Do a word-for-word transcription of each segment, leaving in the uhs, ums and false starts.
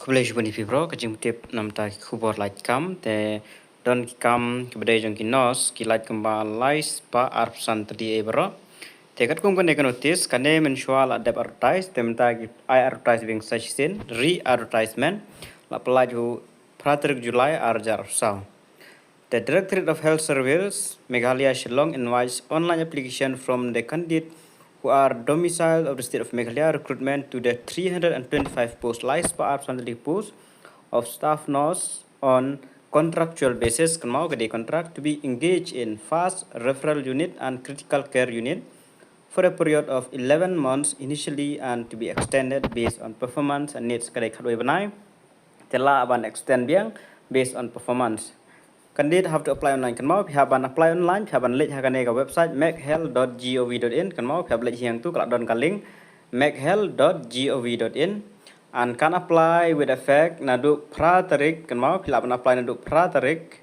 Khublei shibun ïa phi baroh, ka jingtip namar ki khubor lait kam, te don ki kam kiba dei jong ki nurse, ki lait kumba lai spah arphew san tylli ei baroh. Te katkum kane ka notice, kane mynshuwa la dep advertise, te mynta ki ai advertise biang sa shisien, re-advertisement, la pyllait ha phra tarik July ar hajar arphew saw. The Directorate of Health Service, Meghalaya, Shillong invites online application from the candidate who are domiciled of the state of Meghalaya recruitment to the three hundred and twenty-five post, lai spah arphew san tylli post of staff nurse on contractual basis, kynmaw ka dei contract, to be engaged in fast referral unit and critical care unit for a period of eleven months initially and to be extended based on performance and needs, ka dei khatwei bnai. Te lah ban extend biang based on performance. Candidate have to apply online, kynmaw phi hap ban apply online, phi hap ban leit ha kane ka website meghealth dot gov dot in, kynmaw phi hap leit hi hangtu, ka la don ka link meghealth dot gov dot in, and can apply with effect naduh phra tarik, kynmaw phi lah ban apply naduh phra tarik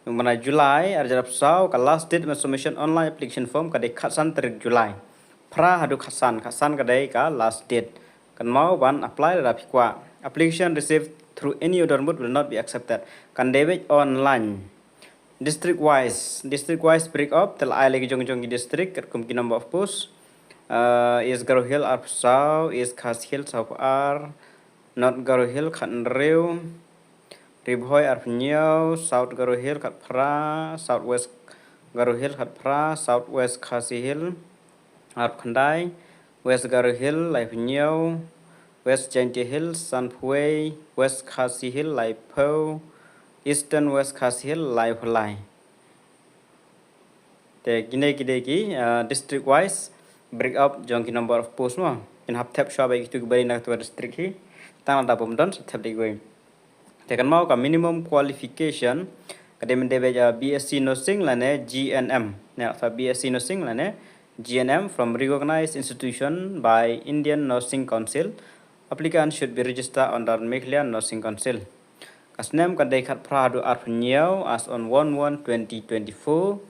mynta July ar hajar arphew saw. Ka last date ban submission online application form ka dei khatsan tarik July. Phra haduh khatsan, khatsan ka dei ka last date. Kynmaw ban apply lada phi kwah. Application received through any other mode will not be accepted. Kan dei beit online. District wise, district wise break up, te la ai lei ki jong jong ki district katkum ki number of post. Uh, East Garo Hills arphew saw, East Khasi Hills saw phew ar, North Garo Hills khathynriew, Ri Bhoi arphew hynñiew, South Garo Hills khatphra, South West Garo Hills khatphra, South West Khasi Hills arphew khyndai, West Garo Hills laiphew hynñiew, West Jaintia Hills sanphew wei, West Khasi Hills laiphew, Eastern West Khasi Hills laiphew lai. Te kine ki dei ki, uh, district wise break up jong ki number of post mo. Kin hap thep shuwa ba kitu ki bari na katu ka district hi. Tang lada bym don sa thep dei wei. Te kynmaw ka minimum qualification ka dei mynta ba, uh, B S c nursing lane G N M. Ne, sa B S c nursing lane G N M from recognized institution by Indian Nursing Council. Applicant should be registered under Meghalaya Nursing Council. Ka snem ka dei khatphra haduh arphew hynñiew as on one one twenty twenty-four.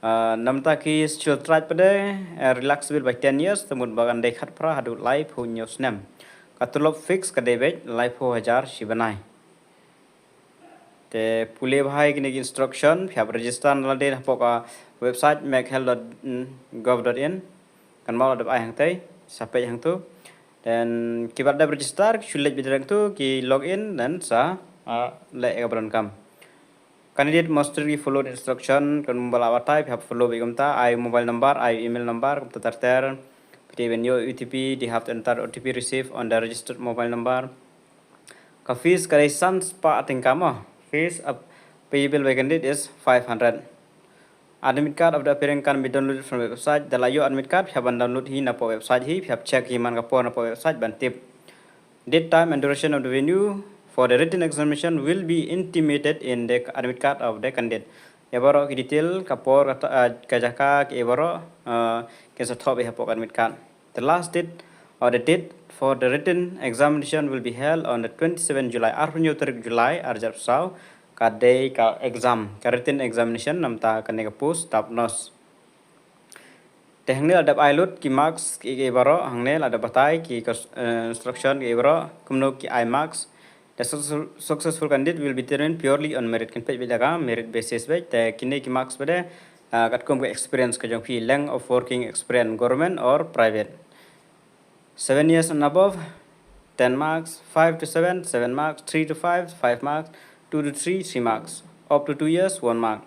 Uh, namta ki Scheduled Tribe pat de, uh, relaxable by ten years, te mut ba kan dei khatphra haduh laiphew hynñiew snem. Ka tulop fix ka dei beit laiphew hajar shi bnai. Te pule bha ïa kine ki instruction, phi hap register na lade hapoh ka website meghealth dot gov dot in. Kynmaw la dep ai hangtei, sa peit hangtu. Then kiba dep register, ki shu leit beit direct tu, ki log in, then sa, ah, leh ïa kaba donkam. Candidate must strictly follow the instruction, kumba la batai, phi hap follow beit kumta, ai mobile number, ai email number, kumta ter ter. Phi dei ban ïoh O T P, they have to enter O T P received on the registered mobile number. Ka fees ka dei san spah tyngka mo. Fees payable by candidate is five hundred. Admit card of the applicant can be downloaded from the website. Da la ïoh admit card, phi hap ban download hi napoh website hi, phi hap check hi man ka por napoh website ban tip. Date, time and duration of the venue for the written examination will be intimated in the admit card of the candidate. Ïa baroh ki detail, ka por, ka ta-, ah, ka jaka, ki baroh, ah, kin sa thoh beit hapoh ka admit card. The last date or the date for the written examination will be held on the twenty-seven July, arphew hynñiew tarik July, ar hajar arphew saw, ka dei ka exam, ka written examination, namta kane ka post staff nurse. Te hangne la dep ai lut ki marks ki, ki baroh, hangne la dep batai ki, eh, instruction ki baroh, kumno ki ai marks. The successful, successful candidate will be determined purely on merit. Kin peit beit da ka merit basis beit, te kine ki marks beit de, ah, katkum ka experience ka jong phi, length of working experience, government or private. Seven years and above, ten marks, five to seven, seven marks, three to five, five marks, two to three, three marks, up to two years, one mark.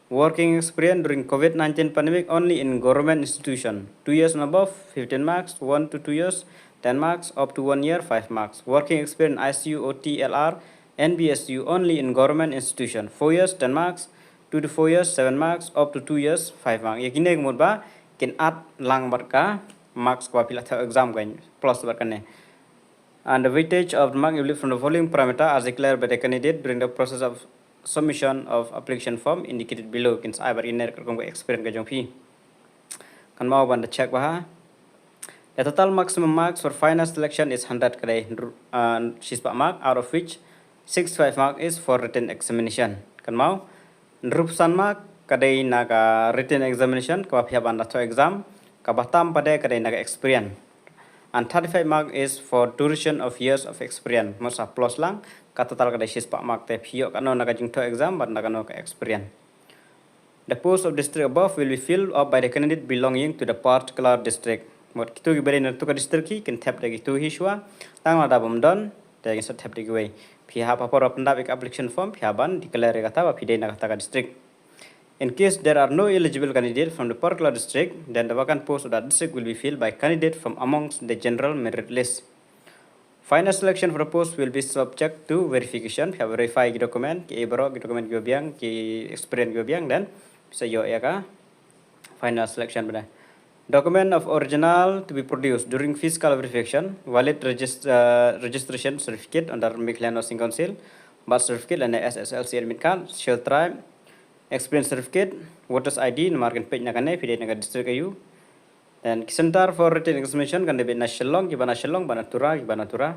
Working experience during COVID nineteen pandemic only in government institution. Two years and above, fifteen marks, one to two years, ten marks, up to one year, five marks. Working experience I C U, O T, L R, N B S U only in government institution. Four years, ten marks, two to four years, seven marks, up to two years, five marks. Ïa kine ka mut ba kin add lang bad ka marks kaba phi la thoh exam, kan plus bad kane. And the weightage of the mark evaluated from the following parameter as declared by the candidate during the process of submission of application form indicated below. Kin sa ai bad ine katkum ka experience ka jong phi. Kynmaw ban da check bha. The total maximum marks for final selection is hundred, ka dei, uh, shispah mark, out of which sixty-five mark is for written examination. Kynmaw, hynriewphew san mark ka dei na ka written examination, kaba phi hap ban da thoh exam, kaba tam pat de ka dei na ka experience. And thirty-five mark is for duration of years of experience. Mut sa plus lang, ka total ka dei shispah mark, te phi ïoh katno na ka jingthoh exam bad na katno ka experience. The post of district above will be filled up by the candidate belonging to the particular district. Mut kito kiba dei na kato ka district hi kin thep da kito hi shuwa. Tang lada bym don, te kin sa thep da kiwei. Phi hap ha por ba pyndap ïa ka application form, phi hap ban declare ïa kata ba phi dei na kata ka district. In case there are no eligible candidate from the particular district, then the vacant post of that district will be filled by candidate from amongst the general merit list. Final selection for the post will be subject to verification. Phi hap verify ki document, ki ei baroh, ki document kiba biang, ki experience kiba biang, then phi sa ïoh ïa ka final selection bad. Document of original to be produced during physical verification, valid regist-, uh, registration certificate under Meghalaya Nursing Council, birth certificate lane S S L C admit card, Scheduled Tribe, experience certificate, voters I D, namar kin peit na kane phi dei na ka district aïu. Then ki center for written examination kan dei beit na Shillong, kiba na Shillong, bad na Tura, kiba na Tura.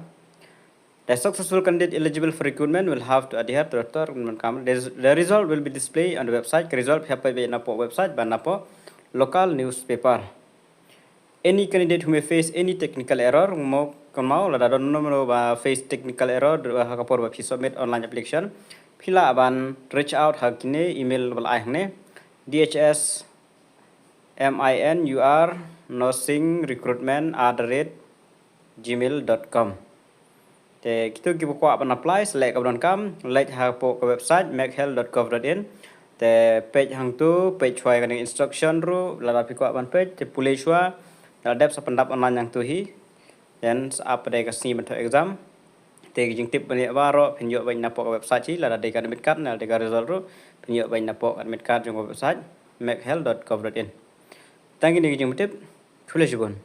The successful candidate eligible for recruitment will have to adhere to the term and con-, the, the result will be displayed on the website. Ka result phi hap peit beit na poh website bad na poh local newspaper. Any candidate who may face any technical error, mo kynmaw lada don mano mano ba face technical error, uh, ha ka por ba phi submit online application, phi lah ban reach out ha kine email ba la ai hangne, D H S M I N U R nursing recruitment at the rate gmail dot com. Te kito kiba kwah ban apply, select kaba donkam, leit ha poh ka website meghealth dot gov dot in. Te peit hangto, peit shuwa ïa kane instruction ruh, lada phi kwah ban peit, te pule shuwa, lada dep sa pyndap online hangto hi. Then sa ap pat dei ka sngi ban thoh exam. Te ki jingtip ban ïa baroh, phin ïoh beit na poh ka website hi, lada dei ka admit card, lada dei ka result ruh, phin ïoh beit na poh ka admit card jong ka website meghealth dot gov dot in. Tang kine ki jingtip, khublei shibun.